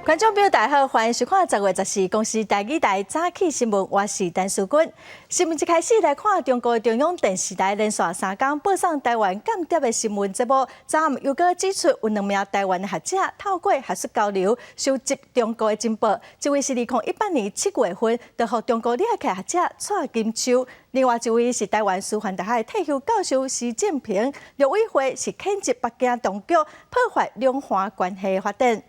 觀眾朋友大家好，歡迎收看10月14公視台語台早起新聞，我是陳淑君。新聞一開始來看中國中央電視台連續三工播送台灣間諜的新聞節目，昨暗又閣指出有兩名台灣的學者透過學術交流收集中國的情報，一位是2018年7月份就予中國掠去學者蔡金秋，另外一位是台灣師範大學退休教授施正平。陸委會是譴責北京當局破壞兩岸關係發展。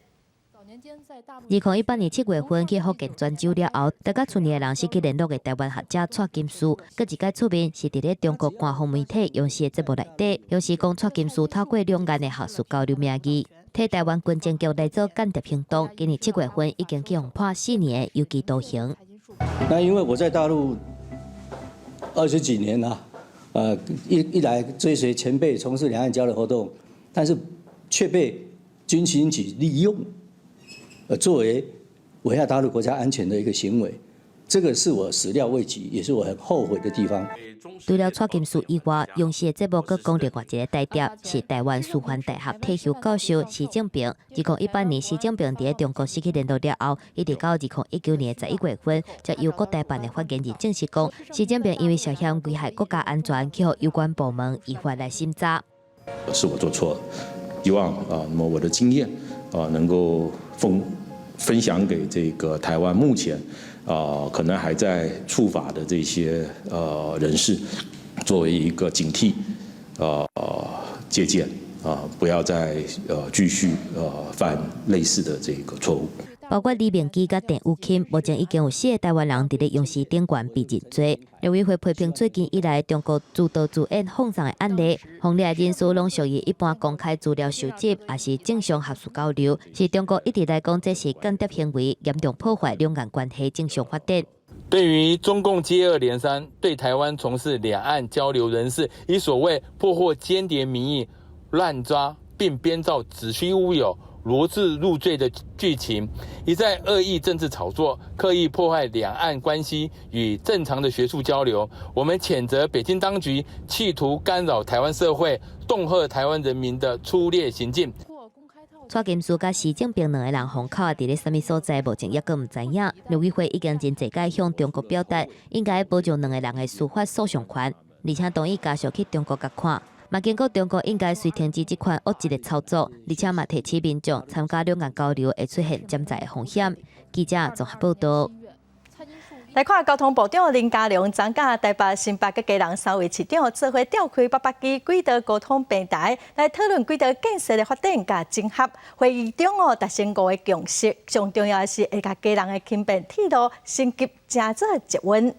2018年7月份去福建泉州了後，大家厝內的人失去聯絡的台灣學者蔡金樹，閣一擺出面是佇咧中國官方媒體央視的節目內底，央視講蔡金樹透過兩岸的學術交流名義，替台灣軍情局來做間諜行動。今年七月份已經予判4年的有期徒刑。那因為我在大陸20幾年啦，一來追隨前輩從事兩岸交流活動，但是卻被軍情局利用，作為危害大陸國家安全的一個行為，這個是我始料未及，也是我很後悔的地方。除了蔡金樹以外，央視的節目閣講另外一個台諜，是台灣師範大學退休教授施正平。2018年，施正平佇咧中國失去聯絡了後，一直到2019年11月份，才由國台辦的發言人證實講，施正平因為涉嫌危害國家安全，去予有關部門依法來審查。是我做錯了，希望啊，那麼我的經驗啊，能夠分享給這個台灣目前啊可能還在觸法的這些人士，作為一個警惕，借鑑啊，不要再繼續犯類似的這個錯誤。包括李明基佮鄭雨鑫，目前已經有四个台灣人佇咧央視頂懸被認罪。陸委會批評最近以來中國自導自演放送的案例，予掠的人士攏屬於一般公開資料收集，抑是正常學術交流，是中國一直來講這是間諜行為，嚴重破壞兩岸關係正常發展。對於中共接二連三對台灣從事兩岸交流人士，以所謂破獲間諜名義亂抓，並編造子虛烏有、羅織入罪的劇情，一再惡意政治炒作，刻意破壞兩岸關係與正常的學術交流。我們譴責北京當局企圖干擾台灣社會、恫嚇台灣人民的粗劣行徑。蔡金樹佮施正平兩个人予扣佇咧啥物所在，目前猶閣毋知影。陸委會已經真濟擺向中國表達，應該保障兩个人的司法訴訟權，而且同意家屬去中國共看。嘛警告中國應該隨停止這款惡質的操作，而且嘛提醒民眾參加兩岸交流會出現潛在的風險。記者綜合報道。來看交通部長林佳龍，昨佮台北、新北佮基隆三位市長做伙召開八八機軌道交通平台，來討論軌道建設的發展佮整合。會議中哦達成五个共識，上重要的是會共基隆的輕便鐵路升級成做捷運。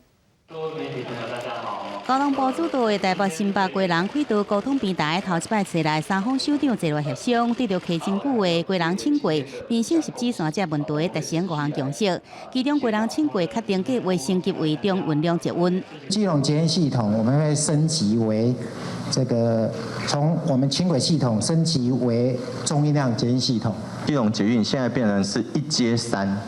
交通部主導的台北、新北、基隆軌道交通平台，頭一擺找來三方首長坐落協商，對著溪真久的基隆輕軌、民生十指線這問題達成五項共識。其中基隆輕軌確定計畫升級為中運量捷運。基隆捷運系統我們會升級為這個，從我們輕軌系統升級為中運量捷運系統。基隆捷運現在變成是一接三。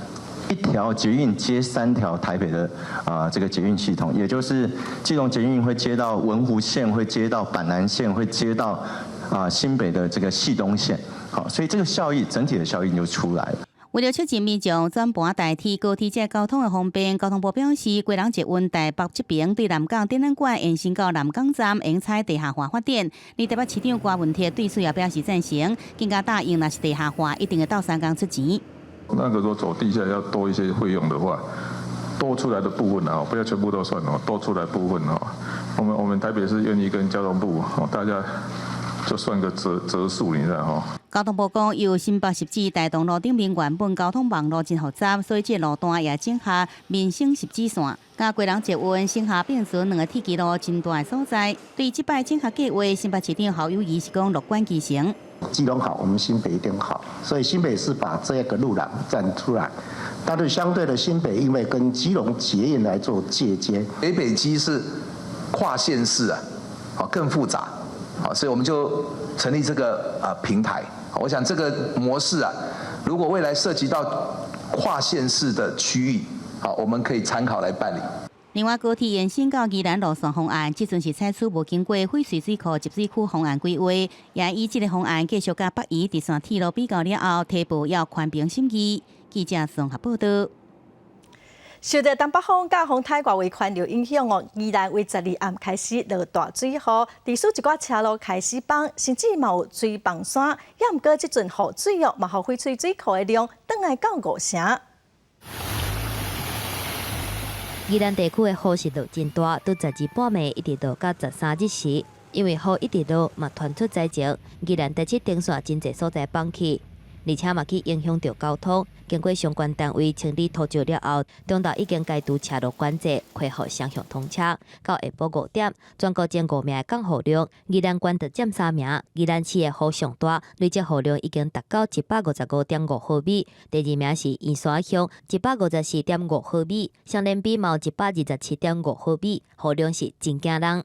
一條捷運接三條台北的啊這個捷運系統，也就是基隆捷運會接到文湖線，會接到板南線，會接到啊新北的這個汐東線，好，所以這個效益整體的效益就出來了。為了促進民眾轉盤台鐵、高鐵這交通的方便，交通部表示，基隆捷運台北這邊對南港展覽館延伸到南港站，應採地下化發展。而台北市長柯文哲對此也表示贊成，更加答應若是地下化，一定會鬥相共出錢。那個說走地下要多一些費用的話，多出來的部分啊，不要全部都算哦，多出來部分哦，我們台北市願意跟交通部哦，大家就算個折數，你知道吼。交通部講，由新北十指大同路頂面原本交通網路真複雜，所以這個路段也整合民生十指線，佮基隆捷運上下並存兩个鐵支路真大的所在。對這擺整合計畫，新北市長侯友宜是講樂觀其成。基隆好，我們新北一定好，所以新北市把這個路廊站出來，但是相對的新北因為跟基隆捷運來做介接，北北基是跨縣市啊，好更複雜，好，所以我們就成立這個啊平台。我想這個模式啊，如果未來涉及到跨縣市的區域，好，我們可以參考來辦理。另外，高鐵延伸到宜蘭路線方案，這陣是採取無經過翡翠水庫集水區方案規劃，也以這个方案繼續佮北宜直線鐵路比較了後，提報要環評審議。記者綜合報道。受著東北風佮風颱外圍環流影響哦，宜蘭為12暗開始落大水雨，致使一寡車路開始崩，甚至嘛有水崩山。也毋過這陣雨水哦，嘛予翡翠水庫的量轉來到五成。宜蘭地區的雨是落真大，對12半暝一直落到13日時，因為雨一直落，嘛傳出災情。宜蘭台七電線真濟所在崩去，而且嘛去影響著交通。經過相關單位清理土石了後，中晝已經解除車路管制，恢復雙向通車。到下晡5點，全國前5名的降雨量，宜蘭縣就佔3名。宜蘭市的雨上大，累積雨量已經達到155.5毫米。第二名是員山鄉，154.5毫米，雙連埤嘛有127.5毫米，雨量是真驚人。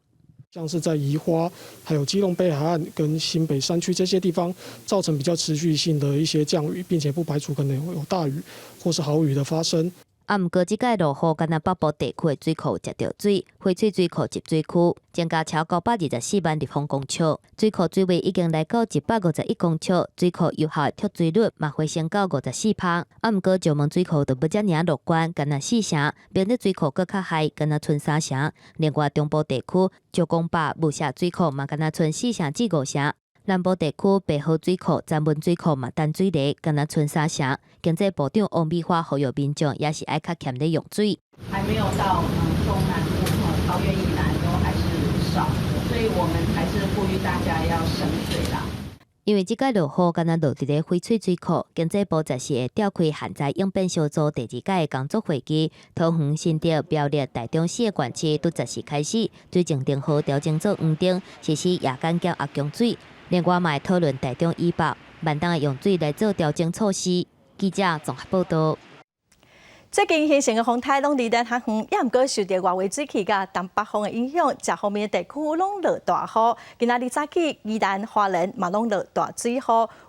像是在宜花、還有基隆北海岸跟新北山區這些地方，造成比較持續性的一些降雨，並且不排除可能會有大雨或是豪雨的發生。啊，毋過這擺落雨，干焦北部地區的水庫食著水，翡翠水庫集水區增加超過924萬立方公尺，水庫水位已經來到151公尺，水庫有效的蓄水率嘛回升到54%。啊，毋過石門水庫就無遮爾樂觀，干焦四成，明德水庫閣較害，干焦賰三成。另外中部地區石公壩霧社水庫嘛干焦賰四成至五成。南部地區白河水庫、曾文水庫嘛等水泥，干焦賰三成。經濟部長王美花呼籲民眾也是愛較儉咧用水。還沒有到中南部、桃園以南都還是少，所以我們還是呼籲大家要省水啦。因為這擺落雨，干焦落佇咧翡翠水庫，經濟部十四會召開旱災應變小組第二屆的工作會議，桃園、新竹、苗栗、台中四个縣市都十四開始水情燈號調整做黃燈，實施夜間減壓供水。另外，嘛會討論台中以北萬東的用水來做調整措施。記者綜合報道。最近形成的風颱攏離咱較遠，也毋過受著外圍水汽佮東北風的影響，這方面的地區攏落大雨。今仔日早起，宜蘭花蓮嘛攏落大水雨，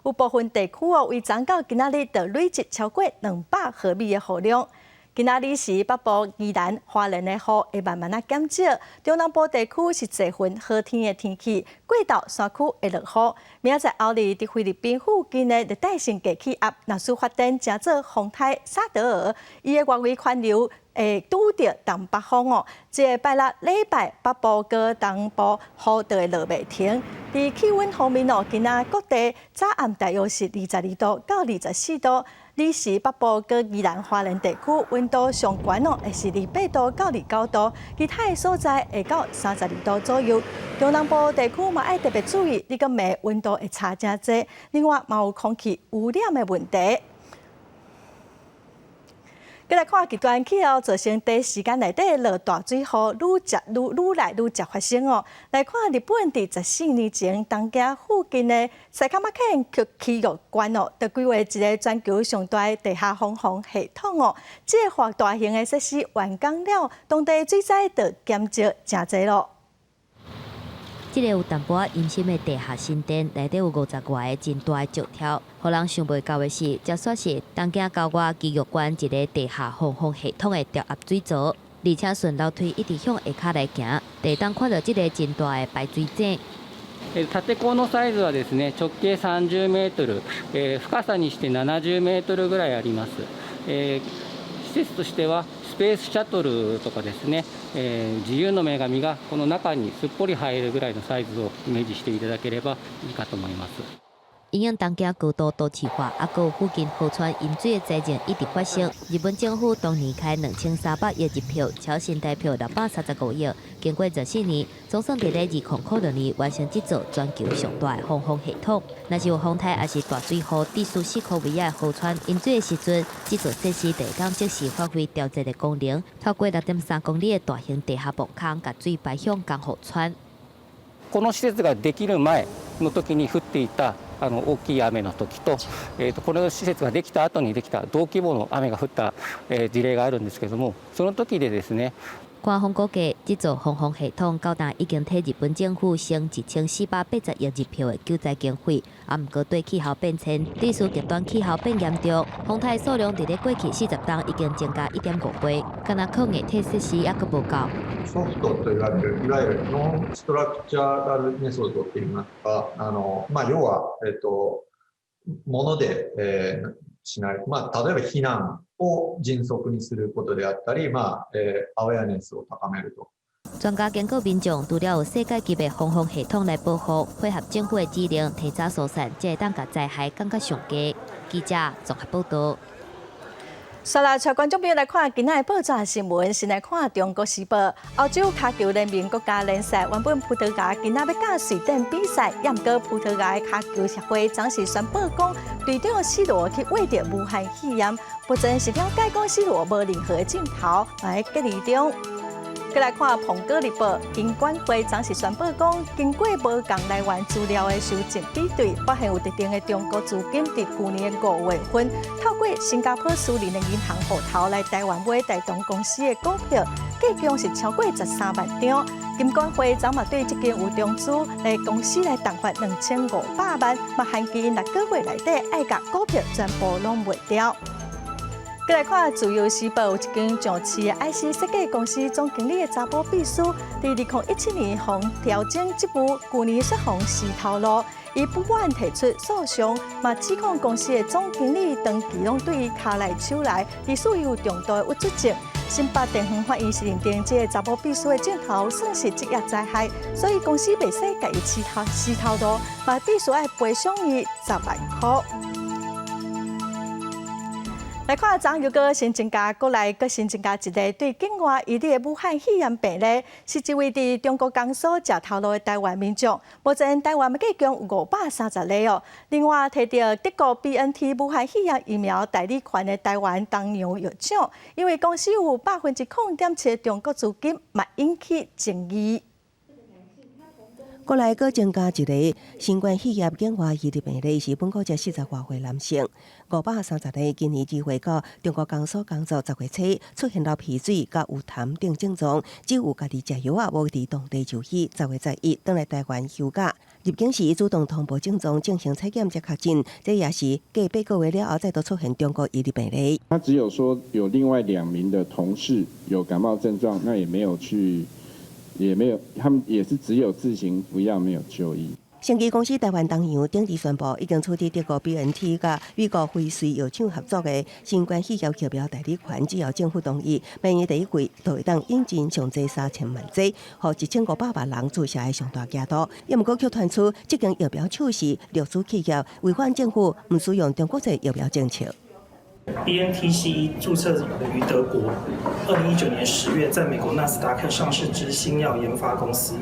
有部分地區哦，為昨到今仔日就累積超過200毫米的雨量。今仔日時北部宜蘭花蓮的雨會慢慢仔減少，中南部地區是濟雲好天的天氣，過晝山區會落雨。明仔載後日佇菲律賓附近的熱帶性低氣壓，若是發展成做風颱薩德爾，伊的外圍環流會拄著東北風哦。這個拜六禮拜北部佮東部雨就會落袂停。佇氣溫方面哦，今仔各地早暗大約是22度到24度。彼時北部佮宜蘭花蓮地區溫度上懸哦，會是28度到29度，其他的所在會到32度左右。中南部地區嘛愛特別注意，你個暝溫度會差誠濟。另外嘛有空氣污染的問題。閣來看極端氣候造成短時間內底落大水雨，愈捷愈愈來愈捷發生哦。來看日本佇14年前東京附近的埼玉縣埼玉縣哦，就規劃一个全球上大的地下防洪系統哦。這个大型的設施完工了，當地水災就減少誠濟咯。這个有淡薄仔陰森的地下神殿，內底有50外个真大的石柱。予人想袂到的是，這煞是東京郊外埼玉縣一个地下防洪系統的調壓水槽，而且順樓梯一直向下跤來行，就會當看著這个真大的排水井。立て坑のサイズはですね、直徑30メートル、深さにして70メートルぐらいあります。施設としてはスペースシャトルとかですね、自由の女神がこの中にすっぽり入るぐらいのサイズをイメージしていただければいいかと思います。因應東京高度都市化，啊，閣有附近河川淹水的災情一直發生。日本政府當年開2300億日幣，超新台幣635億。經過14年，總算佇咧2006年完成這座全球上大的防洪系統。若是有風颱，抑是大水雨，致使四箍圍仔的河川淹水的時陣，這座設施就會當即時發揮調節的功能，透過6.3公里的大型地下泵坑，共水排向江戶川。この施設ができる前の時に降っていた大きい雨の時と、この施設ができた後にできた同規模の雨が降った事例があるんですけれども、その時でですね。官方估計，這座防洪系統到今已經替日本政府省1480億日幣的救災經費。啊，毋過對氣候變遷，致使極端氣候變嚴重，風颱數量佇咧過去40冬已經增加1.5倍，干焦靠硬體設施猶閣無夠。ソフトと言われるいわゆる non-structural method って言いますか、まあ要は物で、しない。まあ、例えば避難を迅速にすることであったり、まあ、アウェアネスを高めると。專家警告民眾，除了有世界級的防護系統來保護，配合政府的指令，提早疏散，才會當共災害降到上低。記者綜合報道。煞來帶觀眾朋友來看今仔的報紙新聞，先來看《中國時報》。歐洲跤球聯盟國家聯賽原本葡萄牙今仔欲佮瑞典比賽，也毋過葡萄牙的跤球協會昨時宣布講，隊長 C 羅去穢著武漢肺炎，目前是了解講 C 羅無任何的症頭，嘛佇隔離中。閣來看《蘋果日報》，金管會昨時宣布講，經過無仝來源資料的修正比對，發現有特定的中國資金佇舊年5月份，透過新加坡私人的銀行戶頭來台灣買大同公司的股票，計共是超過13萬張。金管會昨嘛對這間有中資的公司來重罰2500萬，嘛限期6個月內底愛共股票全部攏賣掉。閣來看《自由時報》，有一間上市的 IC 設計公司總經理的查某秘書，佇2017年予調整職務，舊年煞予辭頭路，伊不滿提出訴訟，嘛指控公司的總經理長期攏對伊跤來手來，疑似有重度的鬱卒症。新北地方法院是認定這个查某秘書的症頭算是職業災害，所以公司袂使共伊辭頭路，嘛必須愛賠償伊10萬箍。來看，昨又閣新增加國內閣新增加一例對境外移入的武漢肺炎病例，是一位佇中國江蘇食頭路的台灣民眾。目前台灣計共有530例哦。另外，提著德國 BNT 武漢肺炎疫苗代理權的台灣東洋藥廠，因為公司有0.7%的中國資金，嘛引起爭議。國內閣增加一例新冠肺炎境外移入病例，是本國籍40外歲男性，530例。今年2月到中國江蘇工作10月初出現流鼻水、佮有痰等症狀，只有家己食藥仔，無佇當地就醫。10月11轉來台灣休假，入境時主動通報症狀，進行採檢才確診。這也是隔8個月了後再度出現中國移入病例。他只有說有另外2名的同事有感冒症狀，那也沒有去。也沒有，他們也是只有自行服藥，沒有就醫。生技公司台灣東洋頂日宣布，已經取得德國 BNT 佮美國輝瑞藥廠合作的新冠肺炎疫苗代理權，只要政府同意，明年第一季就會當引進上濟3000萬劑，予1500萬人注射的上大額度。也毋過卻傳出，這間疫苗廠是獨資企業，違反政府毋使用中國製疫苗政策。 BNTC 註冊於德國，2019年10月在美國納斯達克上市之新藥研發公司。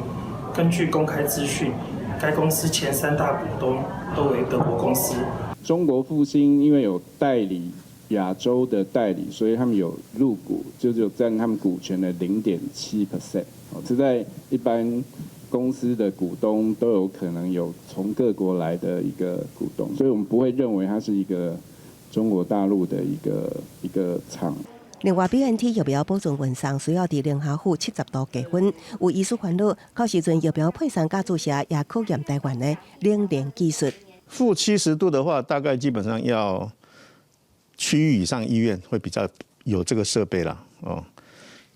根據公開資訊，該公司前三大股東都為德國公司。中國復興因為有代理亞洲的代理，所以他們有入股，就有佔他們股權的0.7%。哦，這在一般公司的股東都有可能有從各國來的一個股東，所以我們不會認為它是一個中國大陸的一個廠。另外，BNT 疫苗保存運送需要佇零下-70度低溫，有醫師煩惱，到時陣疫苗配送佮注射也考驗台灣的冷鏈技術。 -70度的話，大概基本上要區域以上醫院會比較有這個設備啦。哦，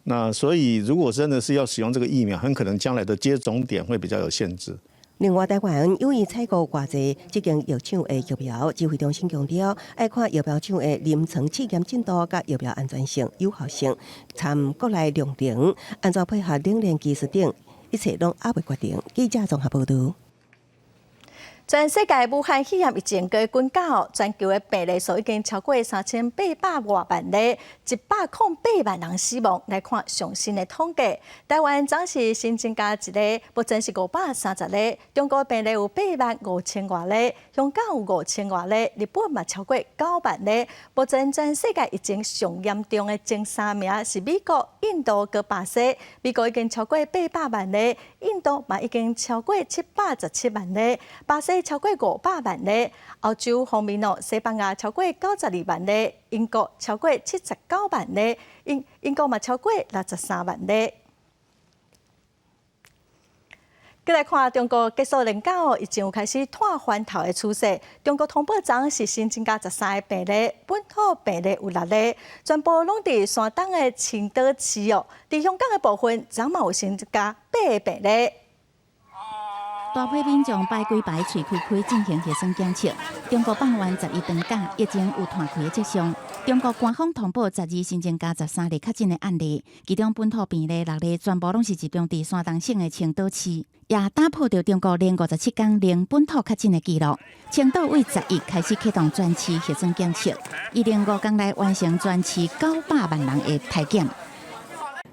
那所以如果真的是要使用這個疫苗，很可能將來的接種點會比較有限制。另外，台灣有意採購偌濟這間藥廠的疫苗，指揮中心強調，愛看疫苗廠的臨床試驗進度佮疫苗安全性、有效性，參國內量程，按怎配合冷鏈技術等，一切攏猶未決定。記者綜合報導。全世界武漢肺炎疫情閣滾到，全球的病例數已經超過3800外萬例，108萬人死亡。來看上新的統計，台灣昨時新增加一例，目前是530例。中國病例有8萬5千外例，香港有5千外例，日本嘛超過9萬例。目前全世界疫情上嚴重的前三名是美國、印度佮巴西。美國已經超過800萬例，印度嘛已經超過717萬例，巴西超過500萬例，歐洲方面哦，西班牙超過92萬例，英國超過79萬例，英國嘛超過63萬例。閣來看中國結束連假哦，疫情有開始湠翻頭的趨勢。中國通報昨是新增加13個病例，本土病例有6例，全部攏佇山東的青島市哦。佇香港的部分，昨嘛有新增加8個病例。大批民眾排幾排喙開開進行核酸檢測。中國放完11長假，疫情有湠開的跡象。中國官方通報12新增加13例確診的案例，其中本土病例六例，全部攏是集中佇山東省的青島市，也打破著中國連57天零本土確診的紀錄。青島為11開始啟動全市核酸檢測，預定5天內完成全市900萬人的篩檢。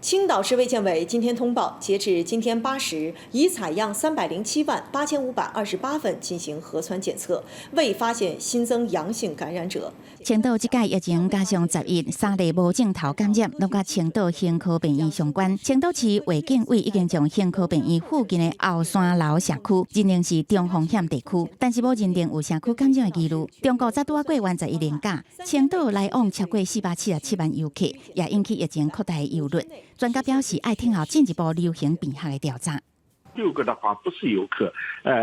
青島市衛健委今天通報，截至今天8時，已採樣307萬8528份進行核酸檢測，未發現新增陽性感染者。青島這屆疫情加上11三例無症頭感染，攏佮青島興科病院相關。青島市衛健委已經將興科病院附近的後山樓社區認定是中風險地區，但是無認定有社區感染的疑慮。中國才拄仔過完十一連假，青島來往超過477萬遊客，也引起疫情擴大的憂慮。專家表示，愛聽候進一步流行病學的調查。六個的話不是遊客，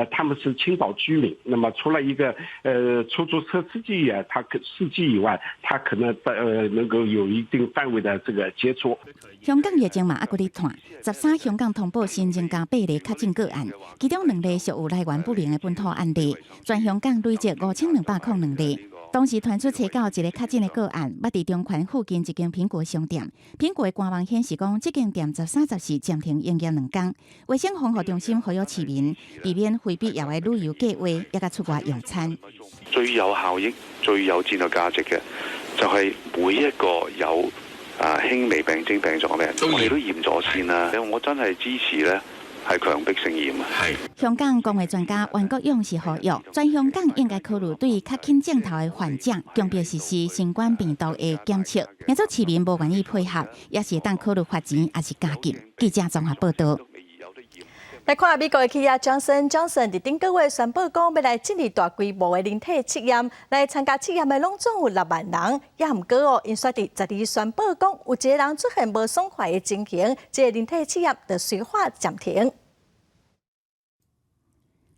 他們是青島居民。那麼除了一個出租車司機啊，他可司機以外，他可能能夠有一定範圍的這個接觸。香港疫情嘛猶閣咧湠，13香港通報新增加八例確診個案，其中兩例屬有來源不明的本土案例，全香港累計5202例。當時傳出揣到一个確診的個案，捌佇中環附近一間蘋果商店。蘋果的官網顯示講，這間店13、14暫停營業2天。衛生防護中心呼籲市民避免非必要的旅遊計劃，抑佮出外用餐。最有效益、最有戰略價值嘅，就係每一個有輕微病徵病狀嘅人，我哋都驗咗先啦。我真係支持咧。係強迫性驗啊！係香港公衛專家袁國勇是呼籲，全香港應該考慮對較輕症頭的患者強迫實施新冠病毒的檢測。若做市民無願意配合，也是會當考慮罰錢，抑是監禁。記者綜合報道。來看美國的企業 Johnson Johnson 佇頂個月宣布講，欲來進行大規模的人體測驗，來參加測驗的攏總有6萬人。也毋過哦，𪜶煞佇12宣布講，有一个人出現無爽快的情形，這个人體測驗就隨話暫停。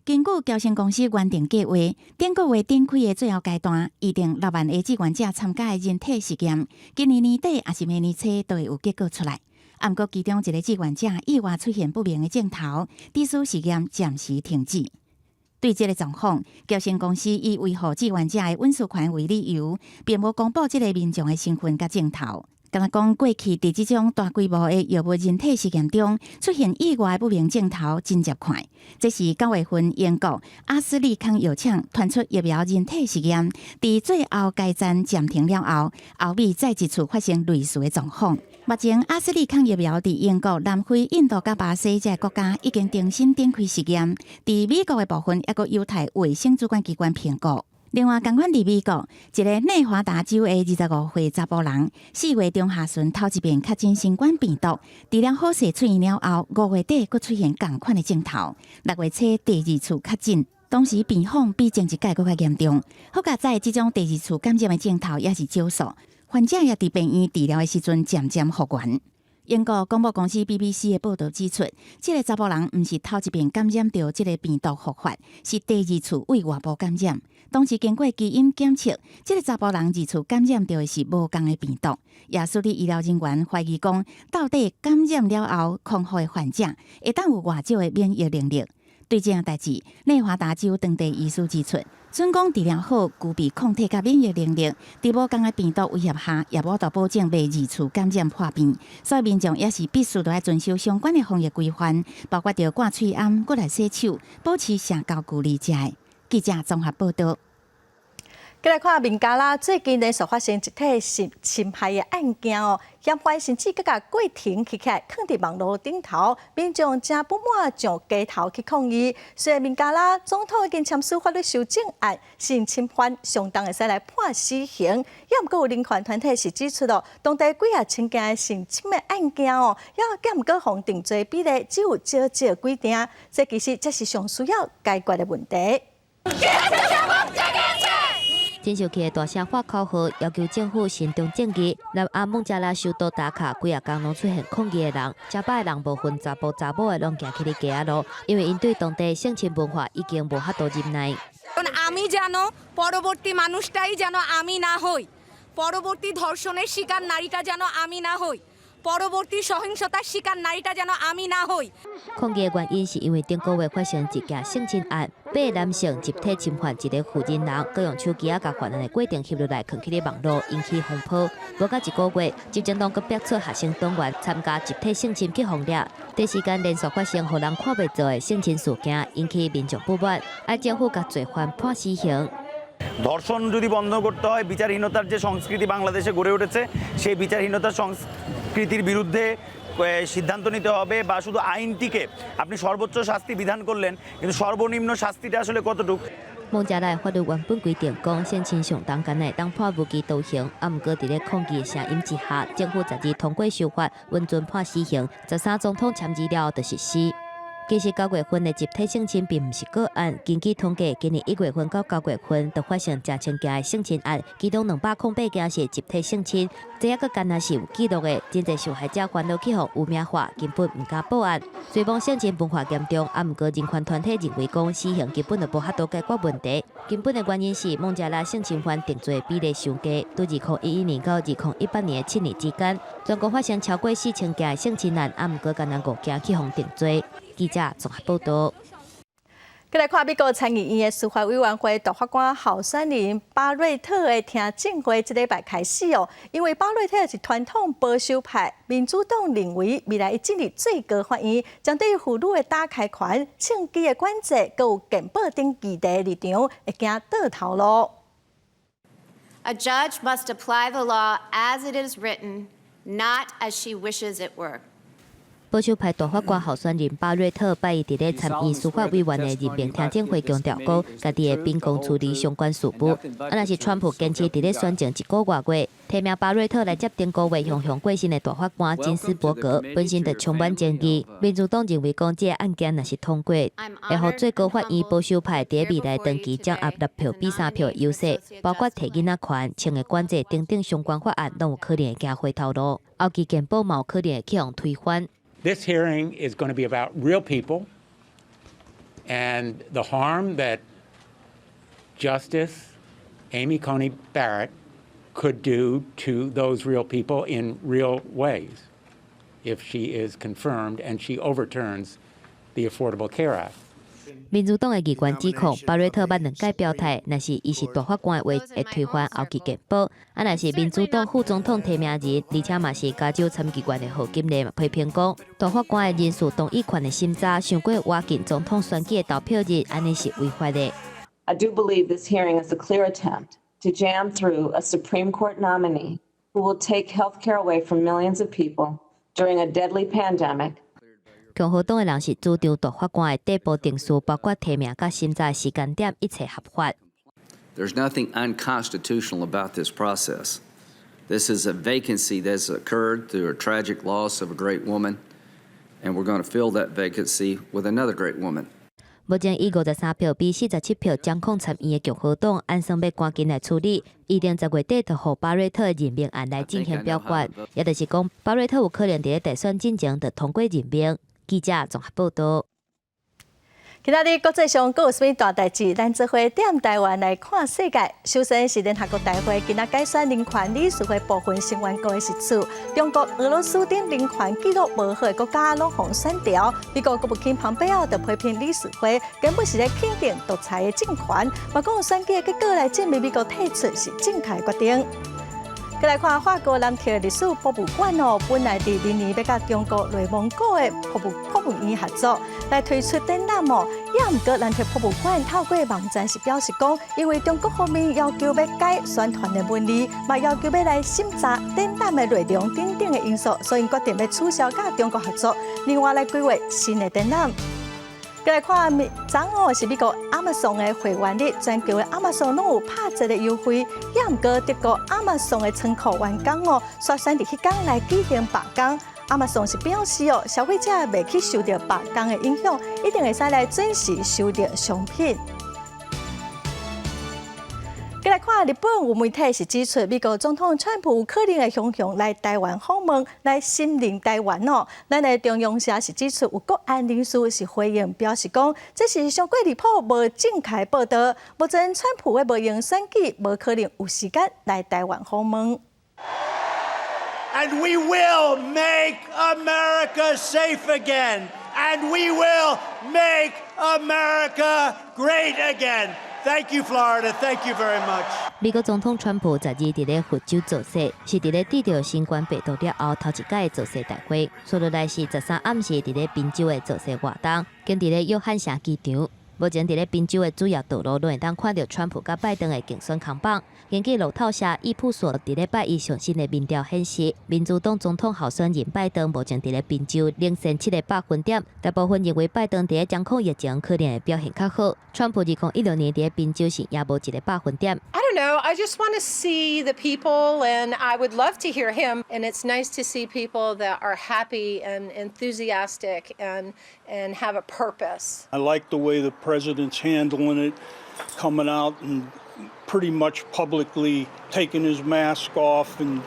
根據嬌生公司原定計劃，頂個月展開的最後階段，預定6萬个志願者參加的人體實驗，今年年底抑是明年初都會有結果出來。毋過其中一个志願者意外出現不明的症頭，致使實驗暫時停止。對這个狀況，嬌生公司以維護志願者的隱私權為理由，並無公布這个民眾的身份佮症頭。敢若講過去佇這種大規模的藥物人體實驗中出現意外不明症頭真濟款。這是9月份英國阿斯利康藥廠傳出疫苗人體實驗，佇最後階段暫停了後，後尾再一次發生類似的狀況。目前阿斯利康疫苗佇英國、南非、印度佮巴西這个國家已經重新展開實驗，佇美國的部分猶閣有待衛生主管機關評估。另外，仝款佇美國，一个內華達州的25歲查埔人，4月中下旬頭一遍確診新冠病毒，治療好勢出院了後，5月底閣出現仝款的症頭，6月初第二次確診，當時病況比前一擺閣較嚴重。好佳哉，這種第二次感染的症頭也是少數，患者也佇病院治療的時陣漸漸復原。英國廣播公司 BBC 的報導指出，這个查埔人毋是頭一遍感染著這个病毒復發，是第二次對外部感染。當時經過基因檢測，這个查埔人二次感染著的是無仝的病毒。也使得醫療人員懷疑講，到底感染了後康復的患者會當有偌少的免疫能力？對這項代誌，內華達州當地醫師指出，準講治療好，具備抗體佮免疫能力，佇無仝的病毒威脅下，也無法度保證袂二次感染破病。所以民眾也是必須著愛遵守相關的防疫規範，包括著掛喙罨、閣來洗手、保持社交距離遮的。記者綜合報導。閣來看孟加拉最近連續發生一起性侵害的案件哦，嫌犯甚至閣共過繩繫起來，囥佇網路頂頭，民眾誠不滿上街頭去抗議。雖然孟加拉總統已經簽署法律修正案，性侵犯相當會使來判死刑，也毋過有人權團體是指出咯，當地幾仔千件的性侵的案件哦，也毋過予定罪比例只有少少幾成，這其實才是上需要解決的問題。真受氣的大聲喊口號，要求政府伸張正義。南亞孟加拉首都達卡幾仔工攏出現抗議的人，成百个人無分查埔查某的攏行起咧街仔路，因為𪜶對當地性侵文化已經無法度忍耐。 আমি যেন পরবর্তী মানুষটাই যেন আমি না হই, পরবর্তী ধর্ষণের শিকার নারীটা যেন আমি না হই, পরবর্তী সহিংসতার শিকার নারীটা যেন আমি না হই। 抗議的原因是因為頂個月發生一件性侵案，八个男性集體侵犯一个婦人人，閣用手機仔共犯案的過程翕落來，囥去咧網路，引起風波。無夠一個月，執政黨閣逼出學生黨員參加集體性侵去予掠，短時間連續發生予人看袂做的性侵事件，引起民眾不滿，愛政府共罪犯判死刑。 ধর্ষণ যদি বন্ধ করতে হয়, বিচারহীনতার যে সংস্কৃতি বাংলাদেশে গড়ে উঠেছে, সেই বিচারহীনতার সংস্কৃতির বিরুদ্ধে সিদ্ধান্ত নিতে হবে। বা শুধু আইনটিকে আপনি সর্বোচ্চ শাস্তি বিধান করলেন, কিন্তু সর্বনিম্ন শাস্তিটা আসলে কতটুকু? 孟加拉的法律原本規定講，性侵上重敢若會當判無期徒刑，啊，毋過佇咧抗議的聲音之下，政府12通過修法，允准判死刑。13總統簽字了後就實施。其實9月份的集體性侵並毋是個案，根據統計，今年1月份到9月份就發生成千件的性侵案，其中208件是集體性侵，這猶閣敢若是有記錄的，真濟受害者煩惱去予污名化，根本毋敢報案。雖講性侵文化嚴重，啊，毋過人權團體認為講死刑根本就無法度解決問題。根本的原因是孟加拉性侵犯定罪比例傷低，對2011年到2018年的7年之間，全國發生超過4000件的性侵案，啊，毋過敢若五件去予定罪。記者綜合報道。閣來看美國參議院的司法委員會大法官候選人巴瑞特的聽證會，這禮拜開始哦。因為巴瑞特是傳統保守派，民主黨認為未來伊進入最高法院，將對婦女的打開權、槍支的管制，閣有健保等議題立場，會驚倒頭路。 A judge must apply the law as it is written, not as she wishes it were. 保守派大法官候選人巴瑞特拜一佇咧參院司法委員的任命聽證會強調講，家己會秉公處理相關事務。啊，若是川普堅持佇咧選前一個外月提名巴瑞特來接頂個月雄雄過身的大法官金斯伯格，本身就充滿爭議。民主黨認為講，這个案件若是通過，會予最高法院保守派佇未來長期掌握6票比3票的優勢，包括提囡仔權、槍的管制等等相關法案，攏有可能會行回頭路。後期健保嘛有可能會去予推翻。 This hearing is going to be about real people and the harm that Justice Amy Coney Barrett could do to those real people in real ways if she is confirmed and she overturns the Affordable Care Act. 民主黨的議員指控巴瑞特捌兩擺表態，若是伊是大法官的話，會推翻後期健保；啊，若是民主黨副總統提名人，而且嘛是加州參議員的賀錦麗嘛批評講，大法官的人事動議權的審查，傷過倚近總統選舉的投票日，按呢是違法的。 I do believe this hearing is a clear attempt to jam through a Supreme Court nominee who will take health care away from millions of people during a deadly pandemic. 共和黨的人是主張大法官的逮捕程序，包括提名佮審查時間點，一切合法。 There's nothing unconstitutional about this process. This is a vacancy that's occurred through a tragic loss of a great woman, and we're going to fill that vacancy with another great woman. 目前以53票比47票掌控參院的共和黨，按算欲趕緊來處理，預定10月底就予巴瑞特的任命案來進行表決，也就是講，巴瑞特有可能佇咧大選進前就通過任命。記者綜合報道。今仔日國際上閣有啥物大代誌？咱做伙踮台灣來看世界。首先是聯合國大會今仔改選人權理事會部分成員國的席次，中國、俄羅斯等人權紀錄無好的國家攏予選掉。美國國務卿蓬佩奧就批評理事會根本是咧肯定獨裁的政權，嘛講選舉的結果來證明美國退出是正確的決定。閣來看法國南特歷史博物館哦，本來佇明年欲佮中國內蒙古的博物院合作來推出展覽哦，也毋過南特博物館透過網站是表示講，因為中國方面要求欲改宣傳的文字，嘛要求欲來審查展覽的內容等等的因素，所以決定欲取消佮中國合作，另外來規劃新的展覽。閣來看，昨昏是美國亞馬遜的會員日，全球的亞馬遜攏有拍折的優惠。也毋過德國亞馬遜的倉庫員工哦，率先佇彼工來舉行罷工。亞馬遜是表示哦，消費者袂去受著罷工的影響，一定會使來準時收著商品。閣來看日本有媒體是指出，美國總統川普有可能會雄雄來台灣訪問，來承認台灣哦。咱的中央社是指出，有國安人士是回應表示講，這是傷過離譜、無正確報道。目前川普猶無閒選舉，無可能有時間來台灣訪問。And we will make America safe again. And we will make America great again. Thank you, Florida. Thank you very much. 美國總統川普十二佇咧佛州造勢，是佇咧得著新冠病毒了後頭一擺造勢大會。紲落來是13暗時佇咧賓州的造勢活動，兼佇咧約翰城機場。目前佇咧賓州的主要道路，攏會當看著川普佮拜登的競選看板。根據路透社、益普索佇咧拜一上新的民調顯示，民主黨總統候選人拜登目前佇咧賓州領先7個百分點。大部分認為拜登佇咧掌控疫情可能會表現較好。川普2016年佇咧賓州是贏無1個百分點。 I don't know. I just want to see the people, and I would love to hear him. And it's nice to see people that are happy and enthusiastic and have a purpose. I like the way the president's handling it, coming out and pretty much publicly taking his mask off, and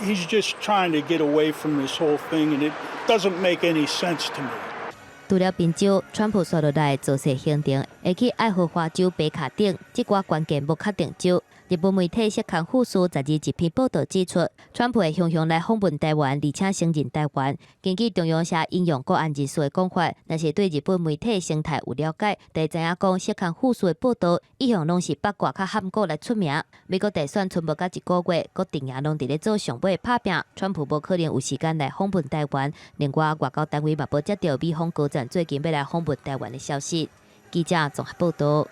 he's just trying to get away from this whole thing, and it doesn't make any sense to me. 除了賓州，川普紲落來造勢行程會去愛荷華州北卡等這寡關鍵無確定州。日本媒體週刊富士十二一篇報道指出，川普會雄雄來訪問台灣，而且承認台灣。根據中央社引用國安人士的講法，若是對日本媒體生態有了解，就會知影講週刊富士的報道一向攏是八卦佮譀古來出名。美國大選賰無到一個月，各陣營攏佇咧做上尾拍拚，川普無可能有時間來訪問台灣。另外，外交單位嘛無接著美方高層最近欲來訪問台灣的消息。記者綜合報道。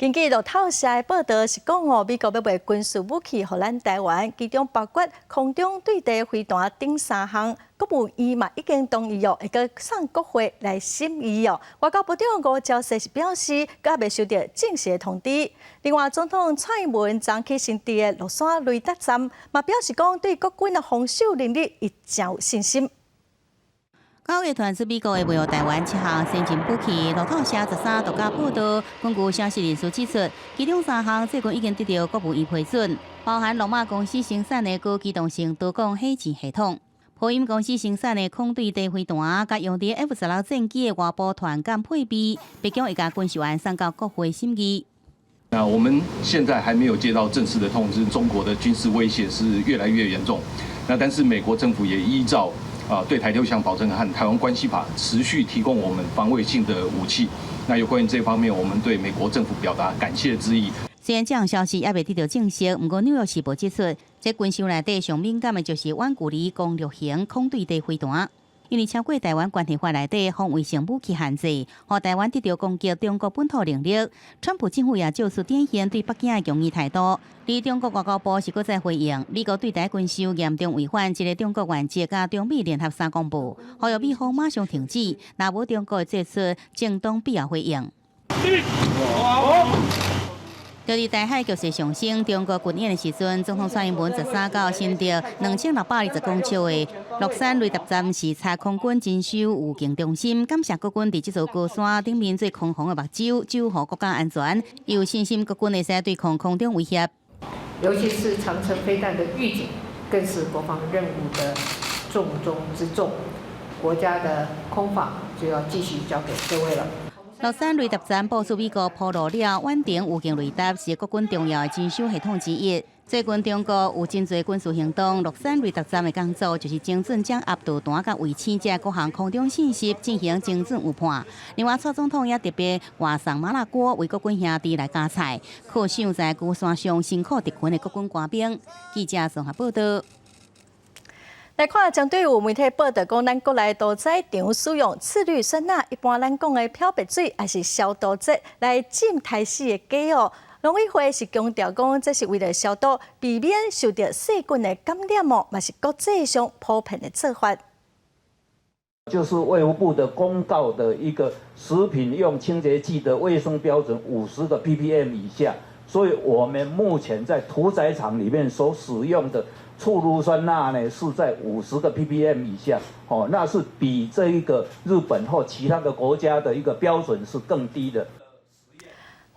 根據路透社的報道是講哦，美國欲賣軍事武器予咱台灣，其中包括空中對地飛彈等三項。國務院嘛已經同意哦，會閣送國會來審議哦。外交部長吳釗燮是表示，閣猶未收著正式的通知。另外，總統蔡英文昨去新竹的樂山雷達站，嘛表示講對國軍的防守能力伊誠有信心。9月傳出美國會賣予台灣七項先進武器，路透社13獨家報道，根據消息人士指出，其中三項最近已經得著國務院批准，包含洛馬公司生產的高機動性多管火箭系統、波音公司生產的空對地飛彈，佮用佇 F-16戰機的外部傳感配備，白宮會共軍售案送到國會審議。那我們現在還沒有接到正式的通知，中國的軍事威脅是越來越嚴重。那但是美國政府也依照對台六項保證和台灣關係法，持續提供我們防衛性的武器。那有關於這方面，我們對美國政府表達感謝之意。雖然這項消息猶未得著證實，毋過紐約時報指出，這軍售內底上敏感的就是遠距離攻略型空對地飛彈，因為超過台灣關係法內底防衛性武器限制，予台灣得著攻擊中國本土能力。川普政府也借此展現對北京的強硬態度。而中國外交部是閣再回應，美國對台軍售嚴重違反一個中國原則佮中美聯合三公報，呼籲美方馬上停止，若無中國會做出正當必要回應。就佇台海局勢上升，中國軍演的時陣，總統蔡英文13到新竹2620公尺的樂山雷達站視察空軍偵搜預警中心，感謝國軍佇這座高山頂面做空防的目睭，守護國家安全，有信心國軍會使對抗空中威脅。尤其是長程飛彈的預警，更是國防任務的重中之重。國家的空防就要繼續交給各位了。樂山雷達站部署美國鋪路了遠程預警雷達，是國軍重要的偵搜系統之一。最近中國有真濟軍事行動，樂山雷達站的工作就是精準掌握導彈佮衛星這各項空中信息，進行精準預判。另外，蔡總統也特別外送麻辣鍋為國軍兄弟來加菜，犒賞在高山上辛苦執勤的國軍官兵。記者綜合報道。來看，針對有媒體報道講，咱國內屠宰場使用次氯酸鈉，一般咱講的漂白水，抑是消毒劑來浸刣死的雞哦。農委會是強調講，這是為了消毒，避免受著細菌的感染哦，嘛是國際上普遍的做法。就是衛福部的公告的一個食品用清潔劑的衛生標準，50個 ppm 以下。所以我們目前在屠宰場裡面所使用的次氯酸鈉呢，是在50個 ppm 以下，哦，那是比這一個日本或其他的國家的一個標準是更低的。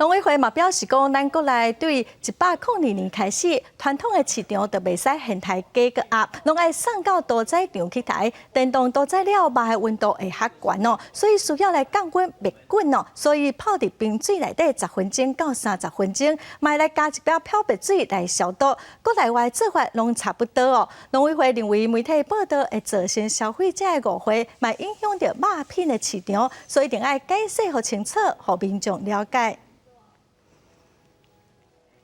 農委會嘛表示講，咱國內對102年開始，傳統的飼場就袂使現刣雞佮鴨，攏愛送到屠宰場去刣。電動屠宰了，肉的溫度會較懸哦，所以需要來降溫滅菌哦。所以泡佇冰水內底十分鐘到30分鐘，嘛來加一寡漂白水來消毒。國內外做法攏差不多哦。農委會認為媒體報道會造成消費者的誤會，嘛影響著肉品的市場，所以一定愛解釋予清楚，予民眾了解。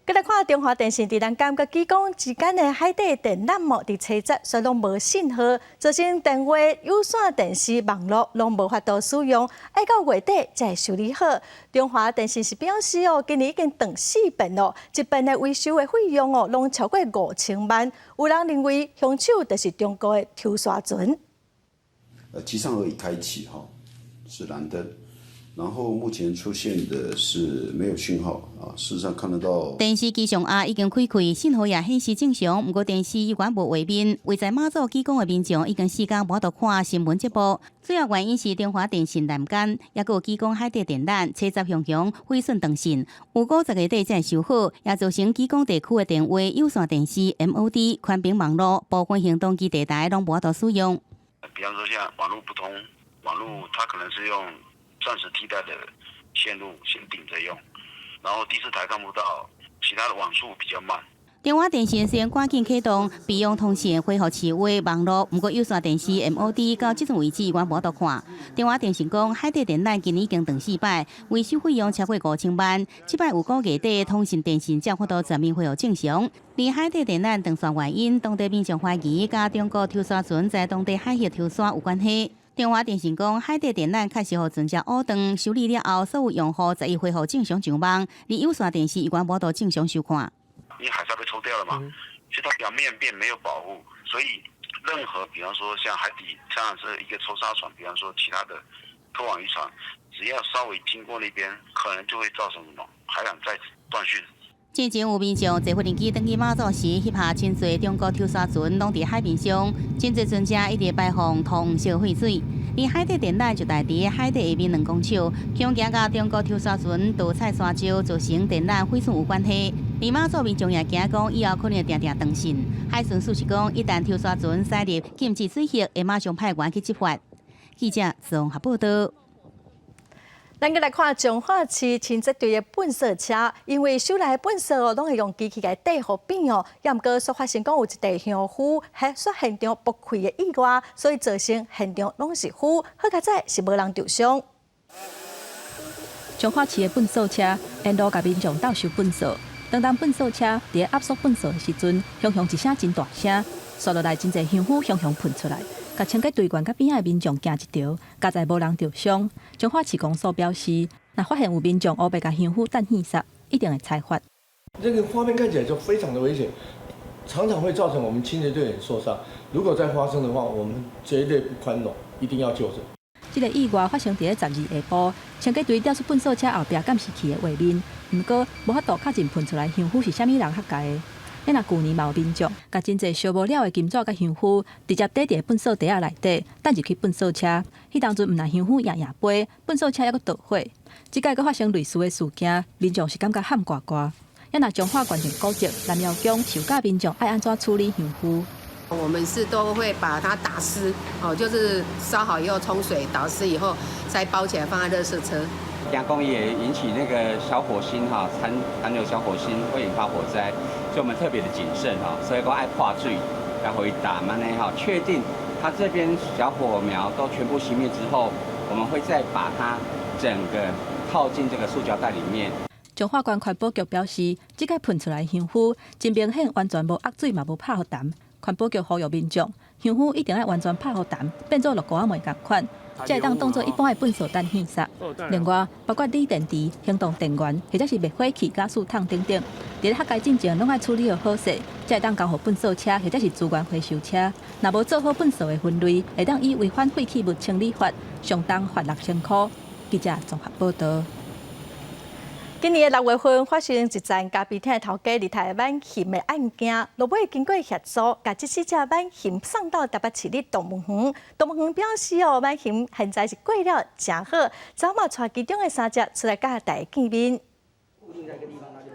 閣來看中華電信佇南竿佮基隆之間的海底電纜網佇車節煞攏無信號，造成電話、有線電視、網路攏無法度使用，愛到月底才會修理好。中華電信是表示哦，今年已經斷四遍咯，一遍的維修的費用哦，攏超過5000萬。有人認為兇手就是中國的抽沙船。機上盒已開啟哈，是藍燈。然後目前出現的是沒有訊號啊，事實上看得到。電視機上盒已經開開，信號也顯示正常，毋過電視依然無畫面。位在馬祖基隆的民眾已經4工無法度看新聞節目，主要原因是中華電信南竿，抑閣有基隆海底電纜車閘雄雄毀損斷線，預估10月底才會修好，也造成基隆地區的電話、有線電視、MOD、寬頻網路部分行動基地台攏無法度使用。比方說像網路不通，網路它可能是用暫時替代的線路先頂着用，然後第四台看不到，其他的網速比較慢。中華電信雖然趕緊啟動備用通信恢復市話網路，毋過有線電視 MOD 到這陣為止猶無法度看。中華電信講，海底電纜今年已經斷四擺，維修費用超過5000萬。這擺預估月底通信電信才有法度全面恢復正常。而海底電纜斷線原因，當地民眾懷疑佮中國抽沙船在當地海域抽沙有關係。中華電信講，海底電纜確實予船隻挖斷，修理了後，所有用戶才會恢復正常上網。而有線電視猶無法度正常收看。因為海沙被抽掉了嘛，所以它表面變沒有保護，所以任何比方說像海底像是一個抽沙船，比方說其他的拖網漁船，只要稍微經過那邊，可能就會造成什麼海纜再次斷訊。之前有民眾坐無人機轉去馬祖時，翕下真濟中國抽沙船攏佇海面上，真濟船隻一直排放桃黃色廢水。而海底電纜就佇佇海底下面2公尺，恐驚佮中國抽沙船盜採沙石造成電纜毀損有關係。而馬祖民眾也驚講，以後可能會定定斷線。海巡署是講，一旦抽沙船駛入禁止水域，會馬上派員去執法。記者綜合報道。咱閣來看彰化市清潔隊的糞掃車，因為收來的糞掃哦，攏會用機器來底予扁哦。也毋過，煞發現講有一塊香灰，還煞現場爆開的意外，所以造成現場攏是灰。好佳哉是無人受傷。彰化市的糞掃車沿路共民眾鬥收糞掃，當當糞掃車佇咧壓縮糞掃的時陣，雄雄一聲真大聲，紲落來真濟香灰雄雄噴出來。共清潔隊員佮邊仔的民眾驚一趒，佳哉無人著傷。彰化市公所表示，若發現有民眾烏白共香灰擲垃圾，一定會裁罰。這個畫面看起來就非常的危險，常常會造成我們清潔隊員受傷。如果再發生的話，我們絕對不寬容，一定要糾正。這個意外發生佇咧12下晡，清潔隊調出糞掃車後壁監視器的畫面，毋過無法度確認噴出來香灰是啥物人予共的。咱若舊年嘛有民眾，共真濟燒無了的金紙佮香灰，直接底佇糞掃袋仔內底，擲入去糞掃車。彼當陣毋但香灰掖掖飛，糞掃車猶閣著火。這擺閣發生類似的事件，民眾是感覺譀掛掛。咱若彰化縣政古蹟南瑤宮授教民眾愛按怎處理香灰。我們是都會把它打濕，哦，就是燒好以後沖水打濕以後，再包起來放在垃圾車。驚講伊會引起那個小火星哈，殘留小火星會引發火災，所以我們特別的謹慎哈，所以講愛潑水，然後予伊打滿呢哈，確定它這邊小火苗都全部熄滅之後，我們會再把它整個套進這個塑膠袋裡面。彰化縣環保局表示，這擺噴出來香灰，真明顯完全無壓水嘛無拍予澹。環保局呼籲民眾，香灰一定愛完全拍予澹，變做落鍋仔糜仝款，才會當當做一般的糞掃擲垃圾。另外，包括鋰電池、行動電源或者是滅火器、瓦斯桶等等，佇咧學界進前攏愛處理予好勢，才會當交予糞掃車或者是資源回收車。若無做好糞掃的分類，會當以違反廢棄物清理法，相當罰6000箍。記者綜合報道。今年的6月份發生一欉咖啡廳的頭家佇刣浣熊的案件，落尾經過協助，共這四隻浣熊送到台北市立動物園。動物園表示哦，浣熊現在是過了誠好，昨嘛帶其中的三隻出來佮大家見面。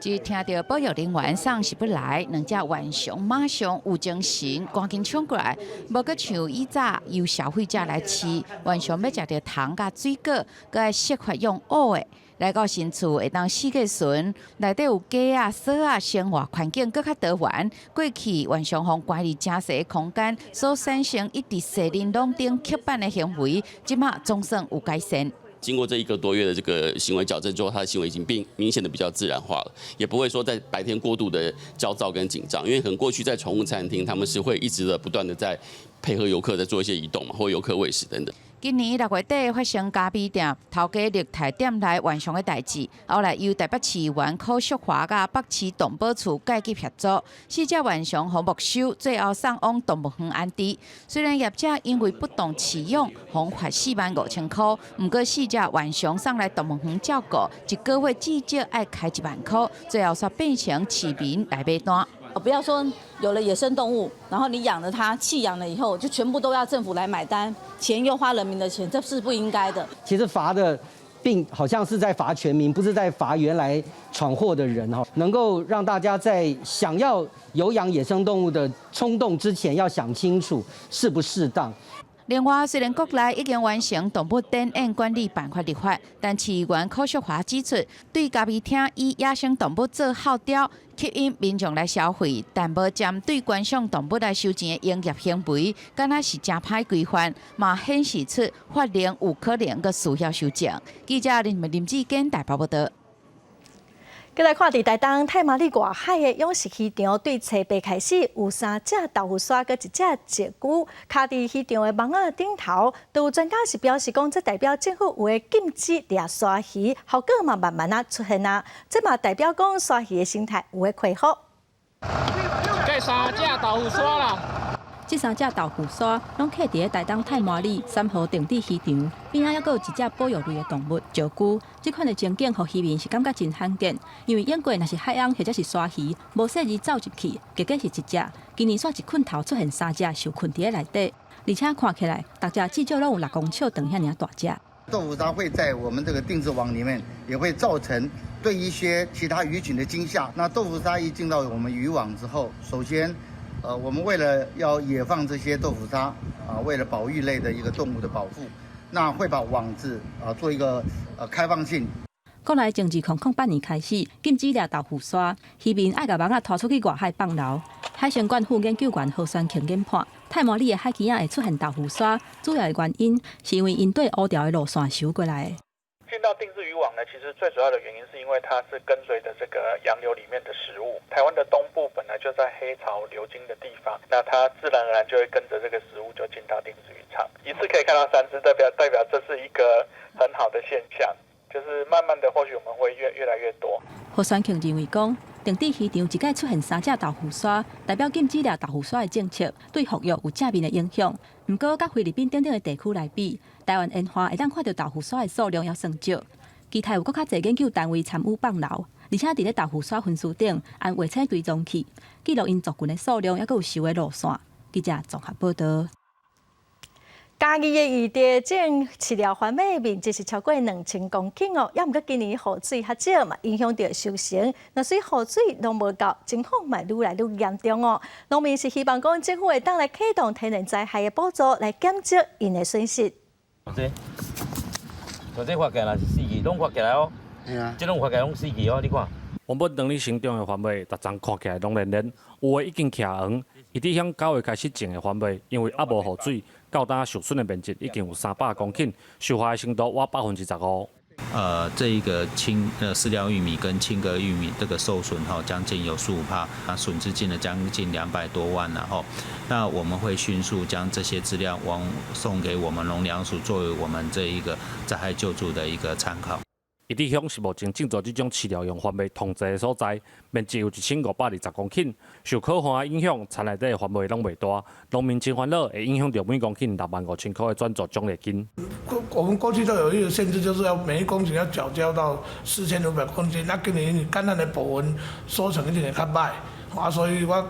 一聽著保育人員送食物來，兩隻浣熊馬上有精神，趕緊衝過來，無閣像以早由消費者來飼，浣熊欲食著糖佮水果，閣愛設法用挖的。來到新厝會當四界巡，內底有雞仔、趖仔，生活環境閣較多元。過去浣熊予關佇誠細的空間，所產生一直踅恁籠頂刻板的行為，這馬總算有改善。經過這一個多月的這個行為矯正之後，他的行為已經變明顯的比較自然化了，也不會說在白天過度的焦躁跟緊張，因為可能過去在寵物餐廳，他們是會一直的不斷的在配合遊客在做一些移動嘛，或遊客餵食等等。今年六月底發生咖啡店頭家力提店內浣熊的代誌，後來由台北市議員柯淑華佮北市動保處介入協助，四隻浣熊予沒收，最後送往動物園安置。雖然業者因為不當飼養，予罰45,000箍，毋過四隻浣熊送來動物園照顧，一個月至少愛開1萬箍，最後煞變成市民來買單。不要說有了野生動物，然後你養了它，棄養了以後，就全部都要政府來買單，錢又花人民的錢，這是不應該的。其實罰的並好像是在罰全民，不是在罰原來闖禍的人哈。能夠讓大家在想要有養野生動物的衝動之前，要想清楚適不適當。另外，雖然國內已經完成動物檢疫管理辦法立法，但市議員柯淑華指出，對咖啡廳以野生動物做號召，吸引民眾來消費，但無針對觀賞動物來收錢的營業行為，敢若是誠歹規範，嘛顯示出法令有可能閣需要修正。記者林林志堅台北報道。閣來看佇台東太麻里外海的養殖漁場，對初八開始有三隻豆腐鯊閣一隻石龜，卡佇漁場的網仔頂頭。都有專家是表示講，這代表政府有咧禁止掠鯊魚，效果嘛慢慢仔出現啊。這嘛代表講鯊魚的生態有咧恢復。這三隻豆腐鯊啦！這三隻豆腐鯊攏徛佇咧台東太麻里三和定置漁場，邊仔猶閣有一隻保育類的動物石龜。這款的情景，予漁民是感覺真罕見，因為往過若是海翁或者是鯊魚，無細膩走入去，結果是一隻。今年煞一困頭出現三隻受困佇咧內底，而且看起來，逐隻至少攏有6公尺長遐爾大隻。豆腐鯊會在我們這個定置網裡面，也會造成對一些其他魚群的驚嚇。那豆腐鯊一進到我們漁網之後，首先，我們為了要野放這些豆腐鯊，啊，為了保育類的一個動物的保護，那會把網子啊做一個開放性。國內從2008年開始禁止掠豆腐鯊，漁民愛共網仔拖出去外海放流。海生館副研究員何宣慶研判，太麻里的海墘仔會出現豆腐鯊，主要的原因是因為𪜶對烏潮的路線游過來的。進到定置漁網呢，其實最主要的原因是因為它是跟隨著這個洋流裡面的食物。台灣的東部本來就在黑潮流經的地方，那它自然而然就會跟着這個食物就進到定置漁場。一次可以看到三隻，代表這是一個很好的現象，就是慢慢的或許我們會越來越多。何宣慶認為講，定置漁場一擺出現三隻豆腐鯊，代表禁止掠豆腐鯊的政策對復育有正面的影響。毋過，佮菲律賓等等的地區來比，台灣沿岸會當看著豆腐鯊的數量猶算少。期待有閣較濟研究單位參與放流，而且佇咧豆腐鯊分區頂按衛星追蹤器記錄𪜶族群的數量，猶閣有游的路線。記者綜合報道。嘉義的漁地種飼料番麥面積是超過2000公頃哦，猶毋過今年雨水較少嘛，影響著收成。若是雨水攏無夠，情況嘛愈來愈嚴重哦。農民是希望講政府會當來啟動天然災害的補助，來減少𪜶的損失。這，像這發起來是死去，攏發起來哦。係啊。這攏發起來攏死去哦，你看。原本當咧成長的番麥，逐叢看起來攏連連，有的已經徛黃。伊佇響9月開始種的番麥，因為猶無雨水，到今受損的面積已經有300公頃，受害的程度倚15%。這一個飼料玉米跟青割玉米這個受損哈，將近有15%，那損失進了將近200多萬，然後，那我們會迅速將這些資料往送給我們農糧署，作為我們這一個災害救助的一個參考。伊佇鄉是目前種植這種飼料用番麥上濟的所在，面積有1520公頃。受洘旱的影響，田內底的番麥攏袂大，農民真煩惱，會影響著每公頃65,000箍的轉做獎勵金。我們過去都有一個限制，就是要每一公頃要繳交到4500公斤。那今年乾旱的部分收成一定會較䆀，啊，所以我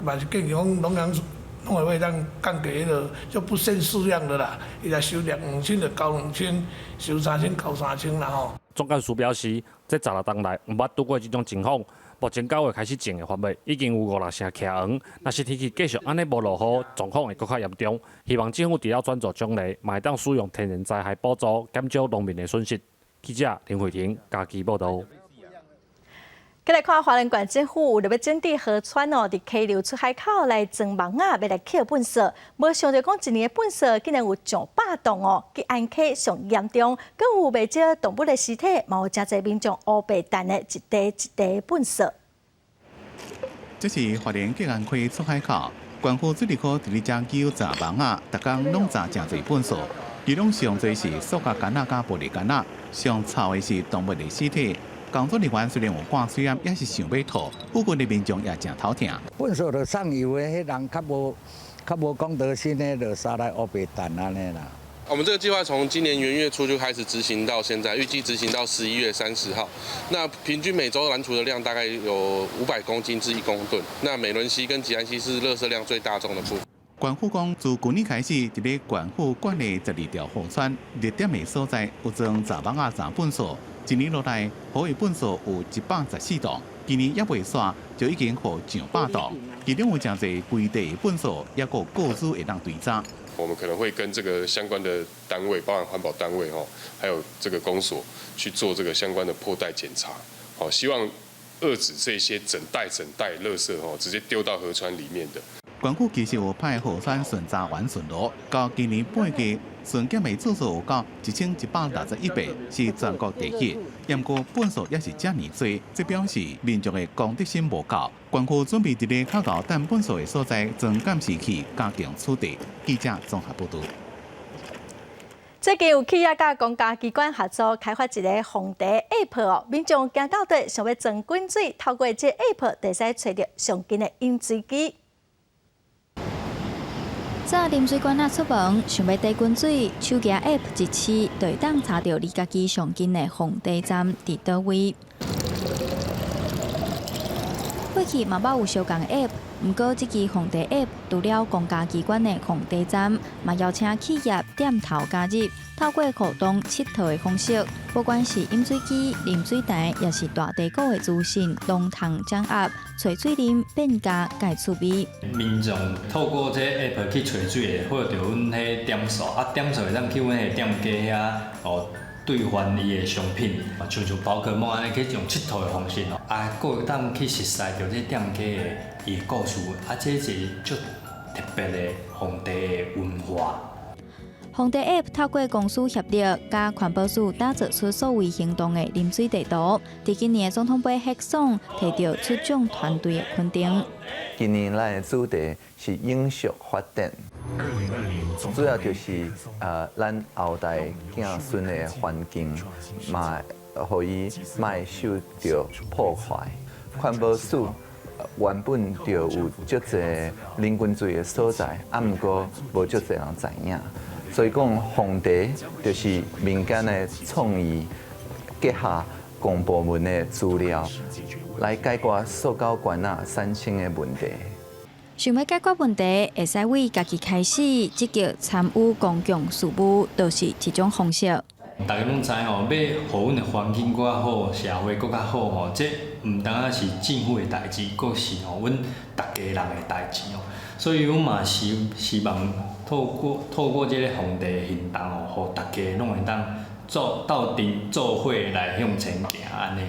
嘛是建議講農糧農委會當降低彼個，就不限數量的啦，伊來收兩千就交兩千，收三千交三千啦吼。總幹事表示，這十六冬來毋捌拄過這種情況。目前9月開始種的番麥已經有五六成徛黃，若是天氣繼續按呢無落雨，狀況會閣較嚴重。希望政府除了轉做獎勵，嘛會當使用天然災害補助，減少農民的損失。記者林慧婷嘉義報導。過來看花蓮縣政府為著欲整治河川哦，佇溪流出海口來裝網仔，欲來抾糞埽。無想著講一年的糞埽竟然有上百噸哦，吉安溪上嚴重，閣有袂少動物的屍體，嘛有誠濟民眾烏白擲的一塊一塊糞埽。這是花蓮吉安溪出海口，縣府水利科佇咧遮搝閘網仔，逐工攏閘誠濟糞埽，其中上濟是塑膠桿仔佮玻璃桿仔，上臭的是動物的屍體。工作人員雖然有掛喙罨，也是想欲吐。附近的民眾也誠頭疼。糞埽就上游的彼人較無公德心的，就沙來烏白擲按呢啦。我們這個計劃從今年元月初就開始執行到現在，預計執行到11月30號。那平均每週攔除的量大概有500公斤至1公噸。那美崙溪跟吉安溪是垃圾量最大宗的部分。縣府講，自舊年開始，佇咧縣府管的12條河川熱點的所在有裝閘網仔閘糞埽。一年落來，予的糞埽有114噸，今年猶未煞，就已經予上百噸。其中有誠濟規地的糞埽，猶閣故主會當追查。我們可能會跟這個相關的單位，包含環保單位吼，還有這個公所去做這個相關的破袋檢查，好，希望遏止這些整袋整袋垃圾吼，直接丟到河川裡面的。縣府其實有派河川巡查員巡邏，到今年半季巡檢的次數有到1161遍，是全國第一。毋過糞埽猶是遮爾濟，這表示民眾的公德心無夠。縣府準備佇咧較𠢕擲糞埽的所在裝監視器，加強處置。記者綜合報導。最近有企業佮公家機關合作開發一个防地 App 哦，民眾行到佗想欲裝滾水，透過這 App 就會使揣著上近的飲水機。早啉水管仔出門，想欲提滾水，手機 App 一試，就會當查著離家己上近的放地站佇佗位。過去嘛捌有相仝 App，毋過這支放地 App 除了公家機關的放地站，嘛邀請企業店頭加入，透過互動𨑨迌的方式，不管是飲水機、啉水台，抑是大地股的資訊，攏通掌握，揣水啉變加蓋趣味。民眾透過這 app 去揣水，會獲著阮彼點數，啊點數會當去阮彼店家遐哦兌換伊的商品，像寶可夢按呢去用𨑨迌的方式哦，啊，閣會當去熟似著這店家的伊的故事，啊，這是一個足特別的皇帝的文化。皇帝 App 透過公司協力，佮環保署打造出數位行動的啉水地圖。佇今年的總統盃黑送，提著出獎團隊的肯定。今年咱的主題是永續發展，主要就是咱後代子孫的環境嘛，予伊莫受著破壞。環保署原本就有足濟啉滾水的所在，啊，毋過無足濟人知影。所以講，放地就是民間的創意，結合公部門的資料，來解決塑膠罐仔產生的問題。想欲解決問題，會使為家己開始積極參與公共事務，就是一種方式。大家攏知吼，欲予阮的環境閣較好，社會閣較好吼，這毋單只是政府的代誌，閣是吼阮逐家人的代誌哦。所以，阮嘛希望透過這个放地行動吼，予逐家攏會當做鬥陣做伙來向前行按呢。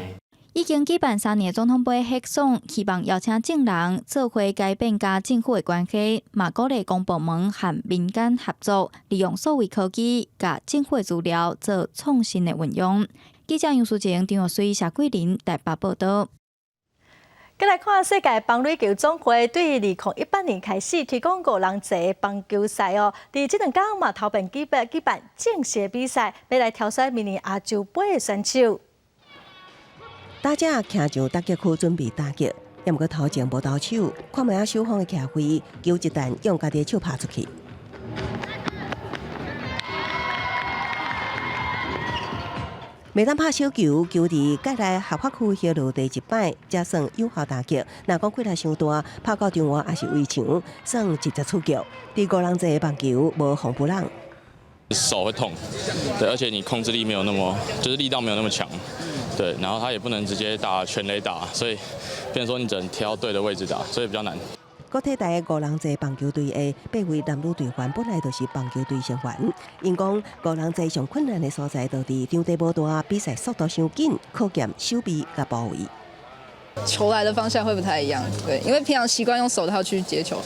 已經舉辦3年的總統盃黑送，希望邀請眾人做伙改變佮政府的關係，嘛鼓勵公部門和民間合作，利用數位科技，共政府的資料做創新的運用。記者楊淑晴、張玉水、謝桂林台北報導。閣來看世界棒壘球總會對2018年開始推廣五人制棒球賽哦，佇這兩工嘛頭遍舉辦正式比賽，欲來挑選明年亞洲盃的選手。打者徛上打擊區準備打擊，毋過頭前無投手，看覓仔守方的徛位，球一彈用家己的手拍出去。袂當拍小球，球佇界內合法區歇落第一擺，才算有效打擊。若講氣力傷大，拍到場外抑是圍牆，算直接出局。佇五人制的棒球無防不人。手會痛，對，而且你控制力沒有那麼，就是力道沒有那麼強，對，然後他也不能直接打全壘打，所以變成說你只能挑對的位置打，所以比較難。國體大五人制棒球隊的八位男女隊員本來就是棒球隊成員，𪜶講五人制上困難的所在，就是場地無大，比賽速度傷緊，考驗手臂佮步位。球來的方向會不太一樣，對，因為平常習慣用手套去接球，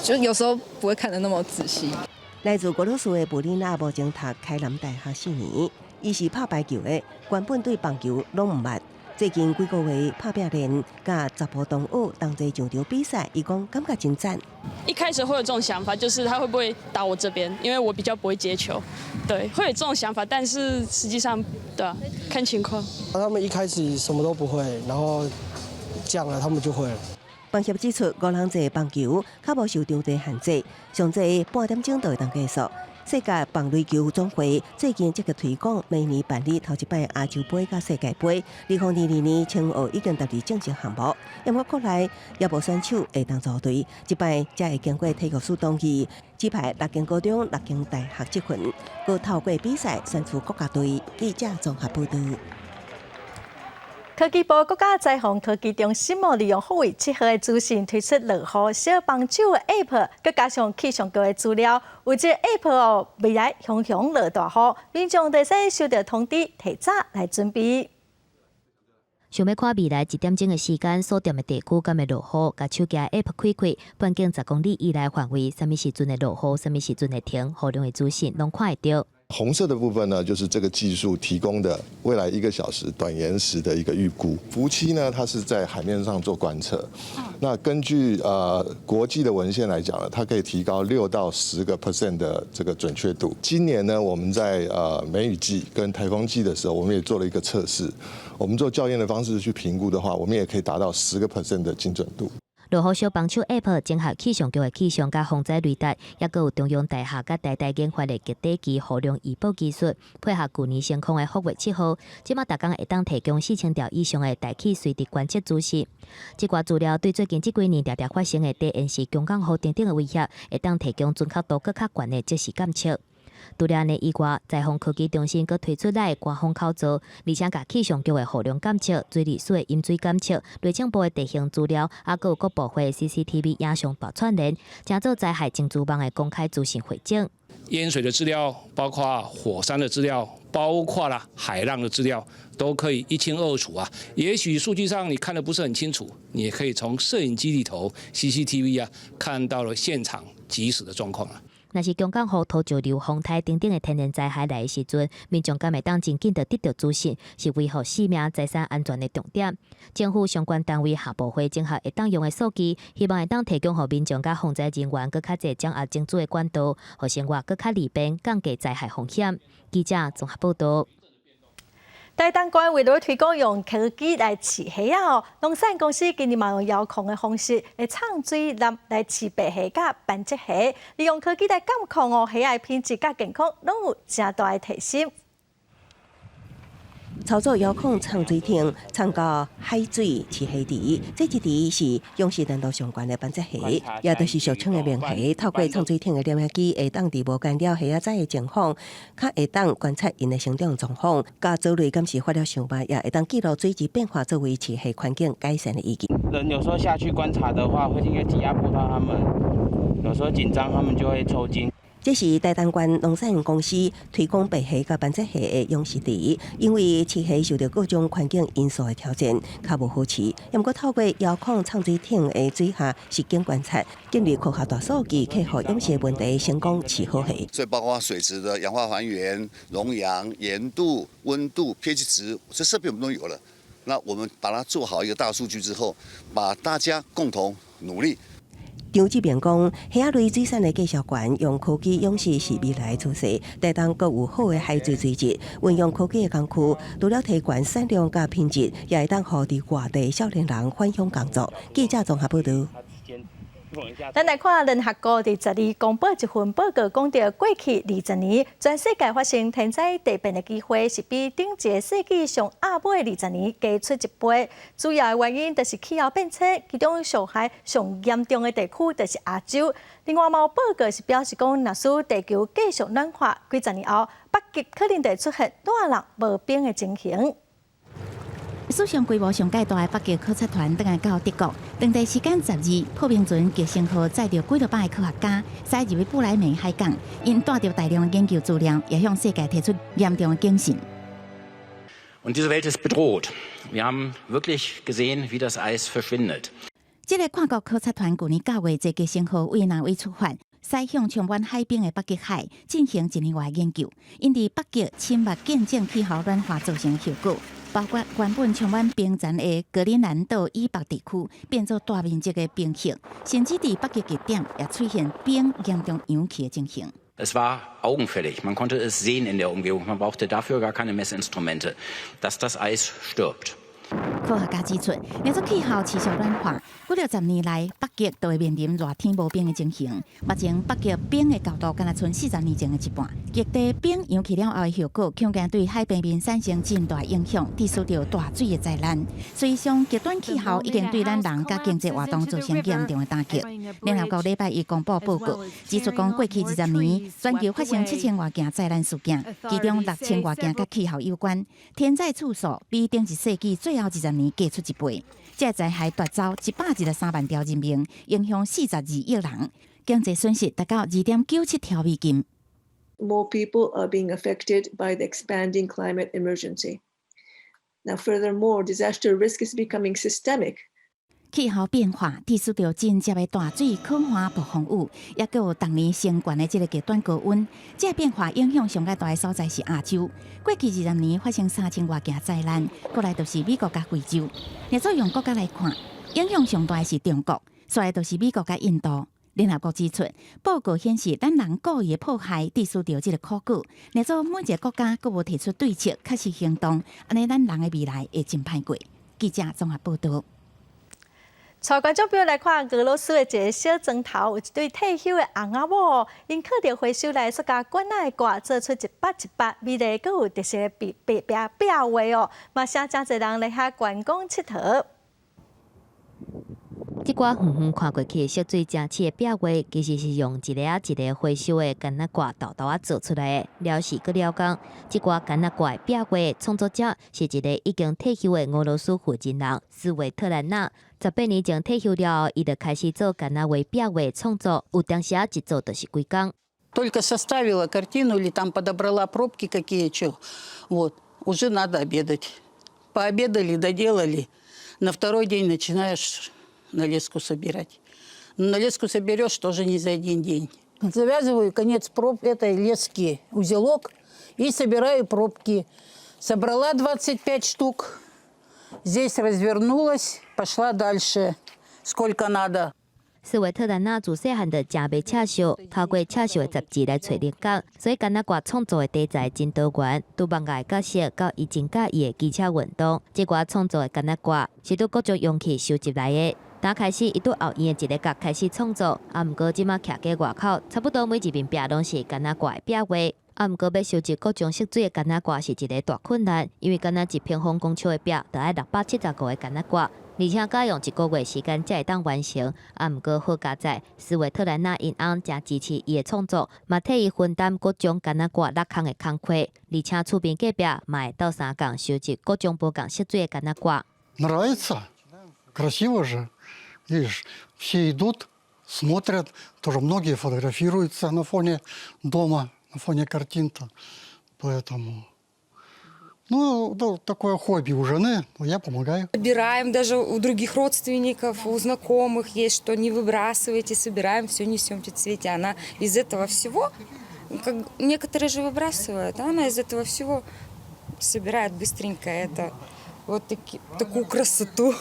就有時候不會看得那麼仔細。來自俄羅斯的布里娜目前讀開南大學四年，伊是拍排球的，原本對棒球攏毋捌。最近幾個月拍拼練，佮查埔同學同齊上場比賽，伊講感覺真讚。一開始會有這種想法，就是他會不會打我這邊？因為我比較不會接球，對，會有這種想法，但是實際上，對啊，看情況。他們一開始什麼都不會，然後講了他們就會了。棒協指出，五人制棒球較無受場地限制，上濟半點鐘就會當結束。世界棒壘球總會最近積極推廣，明年辦理頭一擺亞洲盃佮世界盃。2022年青奧已經納入正式項目，不過國內也無選手會當組隊，這擺才會經過體育署同意，指派六間高中、六間大學積分，閣透過比賽選出國家隊。記者綜合報導。科技部國家災防科技中心利用福衛七號的資訊推出落雨小幫手的 App，閣加上氣象局的資料，有這個 App 哦，未來雄雄落大雨，民眾就會使收到通知，提早來準備。想欲看未來一點鐘的時間，所踮的地區敢會落雨，共手機 App 開開，半徑10公里以內範圍，啥物時陣會落雨，啥物時陣會停，雨量的資訊攏看會著。紅色的部分呢，就是這個技術提供的未來一個小時短延時的一個預估。福七呢，它是在海面上做觀測。那根據國際的文獻來講呢，它可以提高6到10% 的這個準確度。今年呢，我們在梅雨季跟颱風季的時候，我們也做了一個測試。我們做校驗的方式去評估的話，我們也可以達到10% 的精準度。落雨小幫手 App 整合氣象局的氣象佮防災雷達，抑閣有中央大學佮台大研發的極短期雨量預報技術，配合舊年升空的福衛七號，這馬逐工會當提供4000條以上的大氣垂直觀測資訊。這寡資料對最近這幾年常常發生的低延時強降雨等等的威脅，會當提供準確度閣較懸的即時監測。除了按呢以外，災防科技中心閣推出來官方口座，而且共氣象局的雨量監測、水利署的淹水監測、內政部的地形資料，抑閣有各部會 CCTV 影像大串聯，成做災害情資網的公開資訊匯整。淹水的資料，包括火山的資料，包括了海浪的資料，都可以一清二楚啊。也許數據上你看得不是很清楚，你也可以從攝影機裡頭 CCTV 啊，看到了現場即時的狀況啊。若是強降雨、土石流、風颱等等的天然災害來的時陣，民眾敢會當真緊就得著資訊，是維護生命財產安全的重點。政府相關單位下部會整合會當用的數據，希望會當提供予民眾佮防災人員，閣較濟掌握精準的管道，予生活閣較利便，降低災害風險。記者綜合報導。台東縣為了推廣用科技來飼蝦仔哦，農產公司今年嘛用遙控的方式來送水來來飼白蝦佮斑節蝦，利用科技來監控哦蝦仔的品質佮健康，攏有誠大的提升。操作遙控送水艇，送到海水飼蝦池，這一池是養殖難度上懸的斑節蝦，也就是俗稱的明蝦。透過送水艇的攝影機，會當佇無干擾蝦仔仔的情況，較會當觀察𪜶的成長狀況。佮藻類敢是發了傷歹，也會當記錄水質變化，作為飼蝦環境改善的依據。人有時候下去觀察的話，會因為擠壓迫到他們，有時候緊張，他們就會抽筋。這是台東縣農產公司推廣白蝦佮斑節蝦的養殖池，因為飼蝦受著各種環境因素的挑戰，較無好飼。毋過透過遙控送水艇的水下實景觀察，建立科學大數據，克服養殖問題，成功飼好蝦。所以包括水質的氧化還原、溶氧、鹽度、溫度、pH 值，這設備我們都有了。那我們把它做好一個大數據之後，把大家共同努力。張志明講，蝦仔類水產的介紹員用科技養殖是未來趨勢，台東閣有好的海水水質，運用科技的工具，除了提懸產量佮品質，也會當予佇外地少年人返鄉工作。記者綜合報導。咱來看聯合國佇12公布一份報告，講著過去20年全世界發生天災地變的機會是比頂一个世紀上後尾二十年加出一倍。主要的原因就是氣候變遷，其中受害上嚴重的地區就是亞洲。另外，嘛有報告是表示講，若使地球繼續暖化，幾十年後，北極可能會出現熱人無冰的情形。史上規模上蓋大的北極考察團轉來到德國，當地時間12，破冰船極星號載著幾落百个科學家，駛入去不來梅海港，𪜶帶著大量的研究資料，也向世界提出嚴重的警訊。 Und diese Welt ist bedroht. Wir haben wirklich gesehen, wie das Eis verschwindet. 這个跨國考察團舊年9月坐極星號對挪威出發，駛向充滿海冰的北極海進行一年外研究。𪜶佇北極親目見證氣候暖化造成的後果，包括原本充滿冰層的格陵蘭島以北地區變做大面積的冰雪，甚至佇北極極點也出現冰嚴重溶去的情形。 Es war augenfällig, man konnte es sehen in der Umgebung, man brauchte dafür gar keine Messinstrumente, dass das Eis stirbt. 科學家指出，若做氣候持續暖化，幾落十年來，北極都會面臨熱天無冰的情形。目前北極冰的厚度敢若賰40年前的一半。極地冰溶去了後的後果，恐驚對海平面產生真大影響，致使著大水的災難。實際上，極端氣候已經對咱人佮經濟活動造成嚴重的打擊。聯合國禮拜一公布報告，指出講過去20年，全球發生7000外件災難事件，其中6000外件佮氣候有關。天災次數比頂一世紀最後20年加出一倍。這災害奪走123萬條人命，影響42億人，經濟損失達到2.97兆美金。 More people are being affected by the expanding climate emergency. Now, furthermore, disaster risk is becoming systemic. 氣候變化致使著真濟的大水、旱旱、暴風雨，抑閣有逐年升懸的這个極端高溫。這个變化影響上蓋大的所在是亞洲。過去20年發生3000外件災難，過來就是美國佮非洲。若做用國家來看，影響上大的是中國，紲來就是美國佮印度。聯合國指出，報告顯示，咱人故意的破壞，致使著這个苦果。若做每一个國家閣無提出對策，確實行動，按呢咱人的未來會真歹過。記者綜合報導。帶觀眾朋友來看俄羅斯的一个小莊頭，有一對退休的翁仔某，𪜶靠著回收來塑膠罐仔的蓋，做出一筆一筆美麗閣有特色的壁壁壁壁畫哦，嘛吸引誠濟人來遐觀光𨑨迌。這掛遠遠看過去的色水誠刺的壁畫，其實是用一个仔一个回收的矸仔蓋沓沓仔做出來的。了時閣了工，這掛矸仔蓋的壁畫創作者是一个已經退休的俄羅斯負責人斯維特蘭娜。18年前退休了後，伊就開始做矸仔畫壁畫創作，有當時仔一做就是規工。 Только составила картину или там подобрала пробки какие, чё, вот, уже надо обедать. Пообедали, доделали, на второй день начинаешь на леску собирать. На леску соберешь тоже не за один день. Завязываю конец проб этой лески, узелок, и собираю пробки. Собрала 25 штук, здесь развернулась, пошла дальше, сколько надо. 斯維特蘭娜自細漢就誠愛刺繡，透過刺繡的雜誌來揣靈感，所以矸仔蓋創作的題材真多元。對網愛角色到伊真佮意的機車運動，這寡創作的矸仔蓋是對各種容器收集來的。打開始，伊對後院的一个角開始創作，啊，毋過這馬徛佇外口，差不多每一面壁攏是矸仔蓋的壁畫。啊，毋過欲收集各種色水的矸仔蓋是一个大困難，因為敢若一平方公尺的壁，就愛675個矸仔蓋。而且閣用一个月時間才會當完成。啊，毋過好佳哉，斯維特蘭娜𪜶翁誠支持伊的創作，嘛替伊分擔各種矸仔蓋落空的工課。而且厝邊隔壁嘛會鬥相共收集各種無仝色水的矸仔蓋。 Нравится, красиво же. Видишь, все идут, смотрят, тоже многие фотографируются на фоне дома, на фоне картин-то. Поэтому, ну, да, такое хобби у жены, но я помогаю. Собираем даже у других родственников, у знакомых есть, что не выбрасывайте, собираем, все несем тете Свете. Она из этого всего, как некоторые же выбрасывают, а она из этого всего собирает быстренько это, вот такую красоту.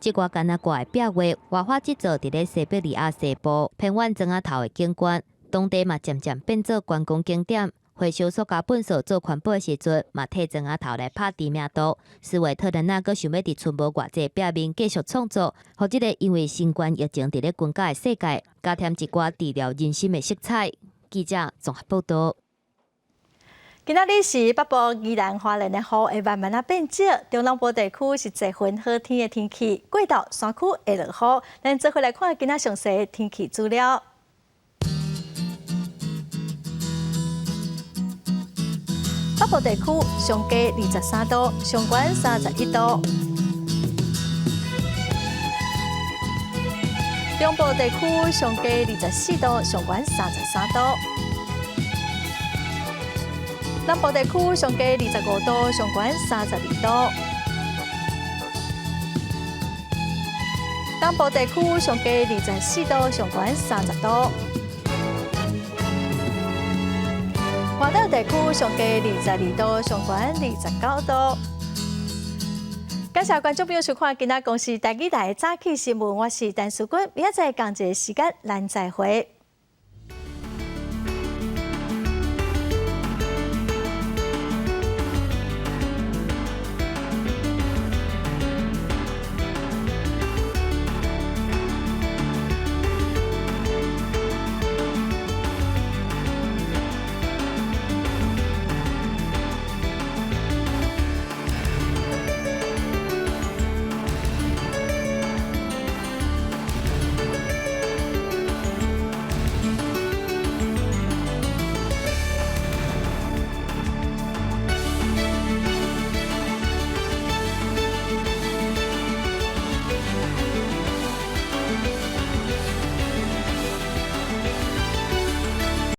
這掛矸仔蓋的壁畫，活化製作佇咧西伯利亞西部偏遠莊仔頭的景觀，當地嘛漸漸變做觀光景點。回收塑膠糞埽做環保的時陣，嘛提磚仔頭來拍知名度。斯維特蘭娜閣想欲佇賰無偌濟壁面繼續創作，予這个因為新冠疫情佇咧關家的世界，加添一寡治療人心的色彩。記者綜合報導。今仔日是北部宜蘭花蓮的雨會慢慢仔變少，中南部地區是濟雲好天的天氣，過晝山區會落雨。咱做伙來看今仔詳細天氣資料。北部地區上低23度，上懸31度。中部地區上低24度，上懸33度。南部地區上低25度，上懸32度。東部地區上低24度，上懸30度。外島地區上低22度，上懸29度。感謝觀眾朋友收看今仔公視台語台的早起新聞，我是陳淑君，明仔載仝一个時間，咱再會。